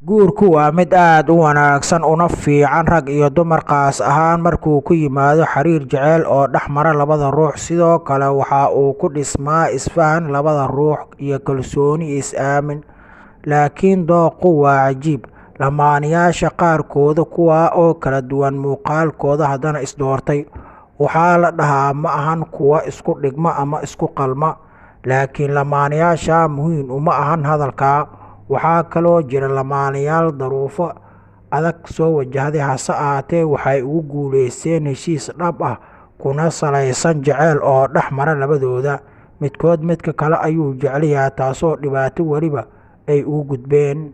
Guurku waa mid aad u wanaagsan una fiican rag iyo dumar, khaas ahaan markuu ku yimaado xiriir jacayl oo dhex mara labada ruux. Sidoo kale waxa uu ku dhismaa isfahan labada ruux iyo kalsooni iyo is aamin. Laakiin dookhu waa cajiib. Lamaanayaasha qaarkood, kuwaa oo kala duwan muuqaalkooda haddana is doortay, waxaa la dhahaa ma ahan kuwo isku dhigma ama isku qalma. Laakiin lamaanayaasha muhiim uma ahan hadalkaa. Waxaa kaloo jira lamaanayaal daruufo adag soo wajahday, hase ahaatee waxay ugu guuleysteen heshiis dhab ah kuna salaysan jacayl oo dhex mara labadooda. Midkood midka kale ayuu jecel yahay, taasoo dhibaato weliba ay ugu gudbeen.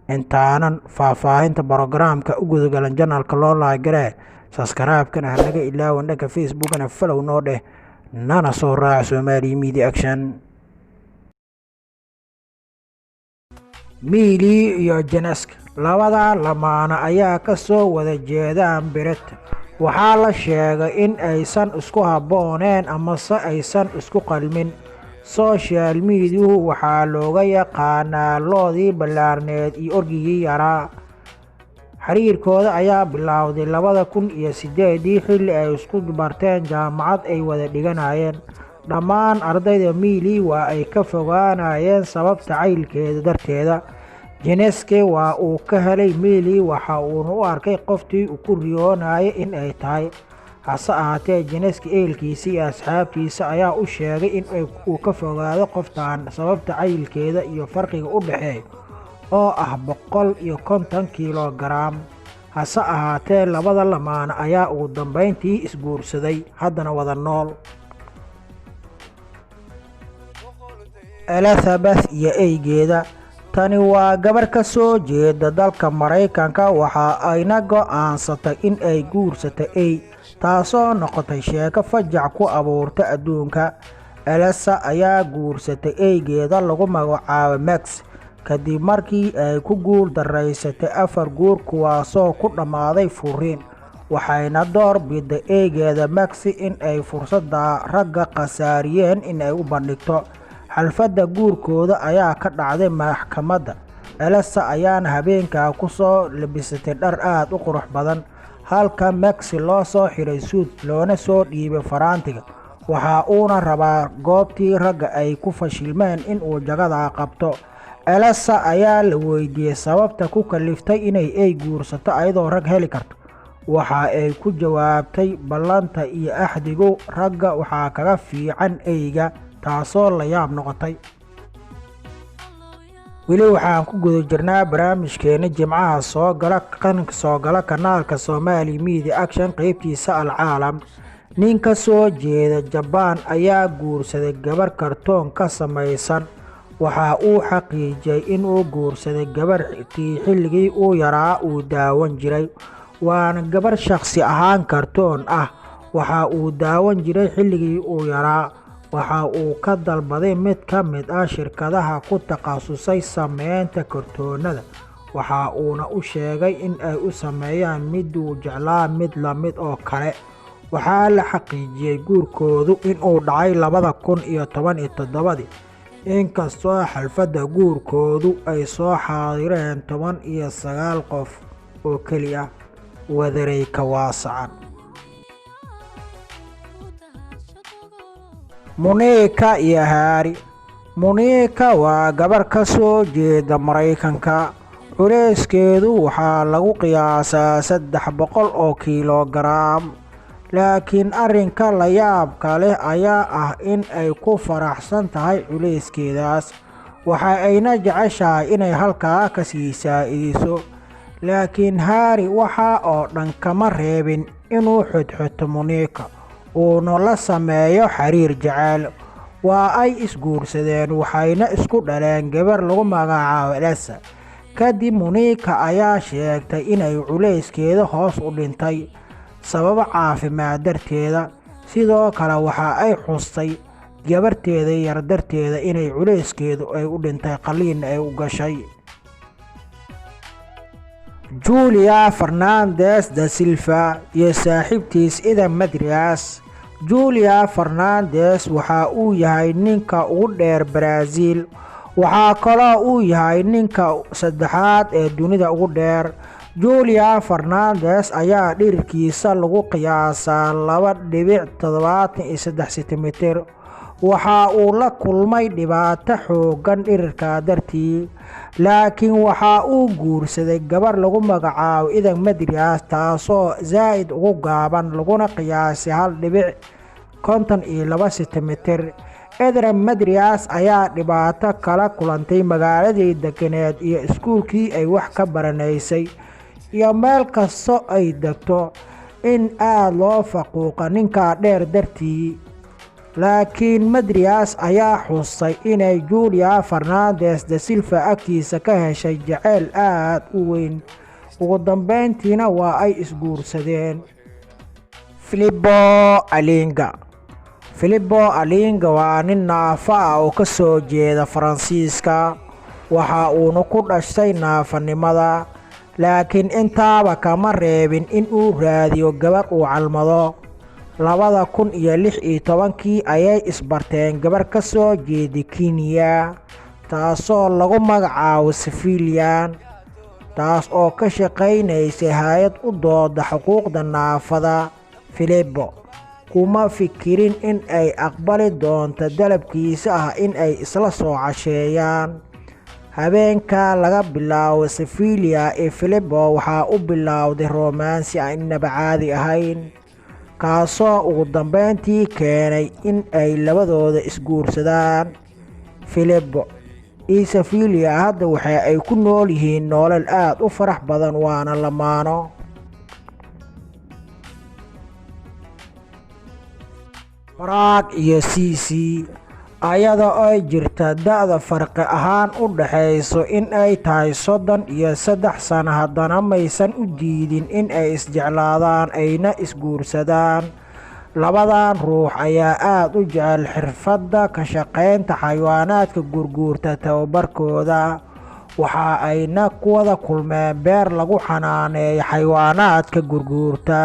Intaanan faahfaahinta barogaraamka u gudagalan, channelka loo like garee, subscribe-kana hanaga ilaawan, dhanka Facebookana follow noo dheh, nana soo raac Somali Media Action. Miili iyo Jenesk, labada lamaane ayaa ka soo wada jeedaan Britain. Waxaa la sheegay in aysan isku habbooneen amase aysan isku qalmin. Social mediahu waxaa looga yaqaanaa lo'dii ballaarneed iyo orgigii yaraa. Xiriirkooda ayaa bilowday 2008-dii, xilli ay isku barteen jaamacad ay wada dhiganayeen. Dhammaan ardayda Miili waa ay ka fogaanayeen sababta caylkeeda darteeda. Jeneske waa uu ka helay Miili, waxa uuna u arkay qoftii uu ku riyoonayay in ay tahay. Hase ahaatee, Jeneske ehelkiisa iyo asxaabtiisa ayaa u sheegay in uu ka fogaado qoftan sababta caylkeeda iyo farqiga u dhexeeya oo ah 150 kiilogaraam. Hase ahaatee, labada lamaane ayaa ugu dambeyntii isguursaday, haddana wada nool. Elizabeth iyo eygeeda. Tani waa gabar ka soo jeeda dalka Maraykanka, waxa ayna go'aansatay in ay guursato ey, taasoo noqotay sheeko fajac ku abuurta adduunka. Elsa ayaa guursatay eygeeda lagu magacaabo Max kadib markii ay ku guul daraysatay 4 guur, kuwaasoo ku dhammaaday furiin. Waxayna door biday eygeeda Max in ay fursadda ragga khasaariyeen in ay u bandhigto. Xafladda guurkooda ayaa ka dhacday maxkamadda. Elsa ayaana habeenkaa ku soo labisatay dhar aad u qurux badan, halka Max loo soo xiray suud loona soo dhiibay faraantiga. Waxa uuna rabaa goobtii ragga ay ku fashilmeen in uu jagada qabto. Elsa ayaa la weydiiyey sababta ku kaliftay inay ey guursato ayadoo rag heli karto. Waxa ay ku jawaabtay, ballanta iyo axdigu ragga waxaa kaga fiican eyga, taasoo la yaab noqotay. Weli waxaan ku guda jirnaa barnaamijkeena Jimcaha soo gala qaranka soo gala kanaalka Somali Media Action, qeybtiisa Alcaalam. Nin ka soo jeeda Jabaan ayaa guursaday gabar kartoon ka samaysan. Waxa uu xaqiijiyay inuu guursaday gabartii xilligii uu yaraa uu daawan jiray. Waana gabar shakhsi ahaan kartoon ah. Waxa uu daawan jiray xilligii uu yaraa. Waxa uu ka dalbaday mid ka mid ah shirkadaha ku takhasusay sameynta kartoonnada, waxa uuna u sheegay in ay u sameeyaan miduu jeclaa mid la mid oo kale. Waxaa la xaqiijiyay guurkoodu inuu dhacay 2017-dii, inkastoo xafladda guurkoodu ay soo xaadireen 19 qof oo keliya. Wadarey ka waasacan. Monica iyo Harry. Monica waa gabar ka soo jeeda Maraykanka. Culeyskeedu waxaa lagu qiyaasaa 300 oo kiilogaraam. Laakiin arrinka la yaabka leh ayaa ah in ay ku faraxsan tahay culeyskeedaas, waxa ayna jeceshahay inay halkaa ka sii saa'idiso. Laakiin Harry waxa oo dhan kama reebin inuu xodxoto Monica, uuna la sameeyo xiriir jacayl. Waa ay isguursadeen, waxayna isku dhaleen gabar lagu magacaabo Elsa. Kadib Monica ayaa sheegtay inay culeyskeeda hoos u dhintay sababo caafimaad darteeda. Sidoo kale waxa ay xustay gabarteeda yar darteeda inay culeyskeedu ay u dhintay, qaliin ay u gashay. Julia Fernandes da Silva iyo saaxiibtiis Ida Madrias. Julia Fernandes waxa uu yahay ninka ugu dheer Brazil. Waxaa kaloo uu yahay ninka saddexaad ee dunida ugu dheer. Julian Fernandez ayaa dhirirkiisa lagu qiyaasaa 2.73 sentimitir. Waxa uu la kulmay dhibaato xooggan dhirirka dartii, laakiin waxa uu guursaday gabar lagu magacaabo Idan Madrias, taasoo zaa'id ugu gaaban laguna qiyaasay 1.52 sentimitir. Edra Madrias ayaa dhibaato kala kulantay magaaladii deganeed iyo iskuulkii ay wax ka baranaysay iyo meel kastoo ay degto in aad loo faquuqa ninka dheer dartii. Laakiin Madrias ayaa xusay inay Julia Fernandez da Silva agtiisa ka heshay jacayl aad u weyn. Ugu dambeyntiina waa ay isguursadeen. Filippo Alinga. Filippo Alinga waa nin naafo ah oo ka soo jeeda Faransiiska. Waxa uuna ku dhashay naafanimada, laakiin intaaba kama reebin in uu raadiyo gabar uu calmado. 2016kii ayay isbarteen gabar ka soo jeeda Kenya, taasoo lagu magacaabo Sefilian, taas oo ka shaqaynaysay hay'ad u dooda xuquuqda naafada. Filippo kuma fikirin in ay aqbali doonto dalabkiisa ah in ay isla soo casheeyaan. Habeenka laga bilaabo Sefilia iyo Filippo waxaa u bilowday romaansi aan inaba caadi ahayn, kaasoo ugu dambeyntii keenay in ay labadooda isguursadaan. Filippo iyo Sefilia hadda waxa ay ku nool yihiin nolol aad u farax badan, waana lamaano. Barack iyo Sisi, ayada oo jirta da'da farqi ahaan u dhaxayso in ay tahay 33 sano, haddana maysan u diidin in ay isjeclaadaan ayna isguursadaan. Labadan ruux ayaa aad u jecel xirfadda ka shaqaynta xayawaanaadka gurguurta tababarkooda. Waxa ayna ku wada kulmeen beer lagu xanaaneeyo xayawaanaadka gurguurta.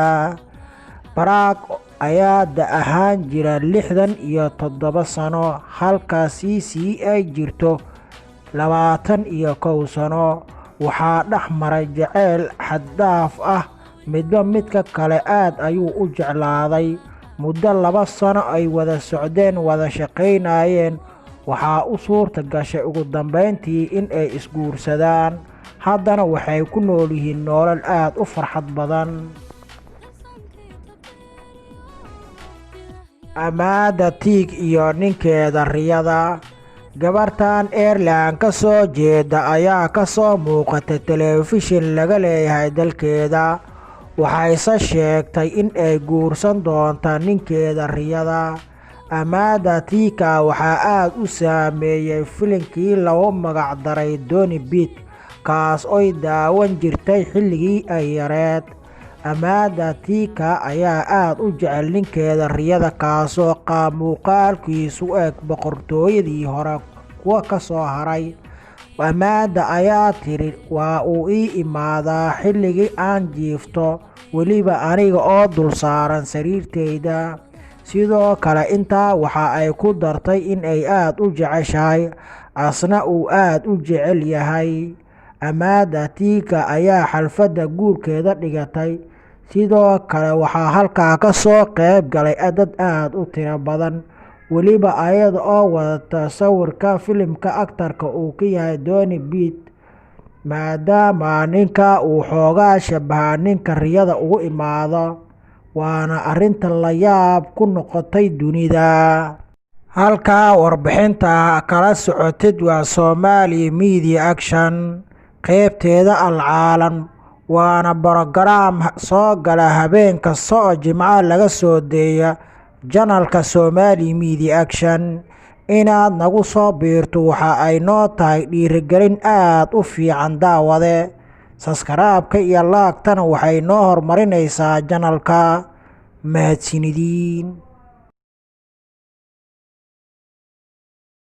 Barack ayaa da' ahaan jira 67 sano, halka Sisi ay jirto 21 sano. Waxaa dhex maray jacayl xad dhaaf ah, midba midka kale aad ayuu u jeclaaday. Muddo 2 sano ay wada socdeen, wada shaqaynayeen, waxaa u suurta gashay ugu dambeyntii in ay isguursadaan. Haddana waxay ku nool yihiin nolol aad u farxad badan. Amanda Tiig iyo ninkeeda Riyada. Gabartan Ireland ka soo jeeda ayaa ka soo muuqatay telefishin laga leeyahay dalkeeda. Waxayse sheegtay in ay guursan doonto ninkeeda Riyada. Amanda Tiika waxaa aad u saameeyay filimkii lagu magac daray Donny Beat, kaas oy daawan jirtay xilligii ay yareed. Amanda Tiika ayaa aad u jecel ninkeeda Riyada, kaasoo qaab muuqaalkiisu u eg boqortooyadii hore kuwa ka soo haray. Amanda ayaa tiri, waa uu ii imaadaa xilligii aan jiifto, weliba aniga oo dul saaran sariirtayda. Sidoo kale intaa waxa ay ku dartay in ay aad u jeceshahay, asna uu aad u jecel yahay. Amanda Tiika ayaa xalfadda guurkeeda dhigatay. Sidoo kale waxaa halkaa ka soo qayb galay dad aad u tiro badan, weliba ayada oo wadata sawirka filimka aktarka uu ka yahay Donny Beat, maadaama ninka uu xoogaa shabaha ninka Riyada ugu imaado, waana arrinta la yaab ku noqotay dunida. Halkaa warbixinta kala socotid waa Somali Media Action, qaybteeda Alcaalam, waana borograam soo gala habeen kasta oo Jimco laga soo deeya janalka Somali Media Action. Inaad nagu soo biirto waxa ay noo tahay dhiirigelin aad u fiican daawade. Saskaraabka iyo laagtana waxay noo horumarinaysaa janalka. Mahadsanidin.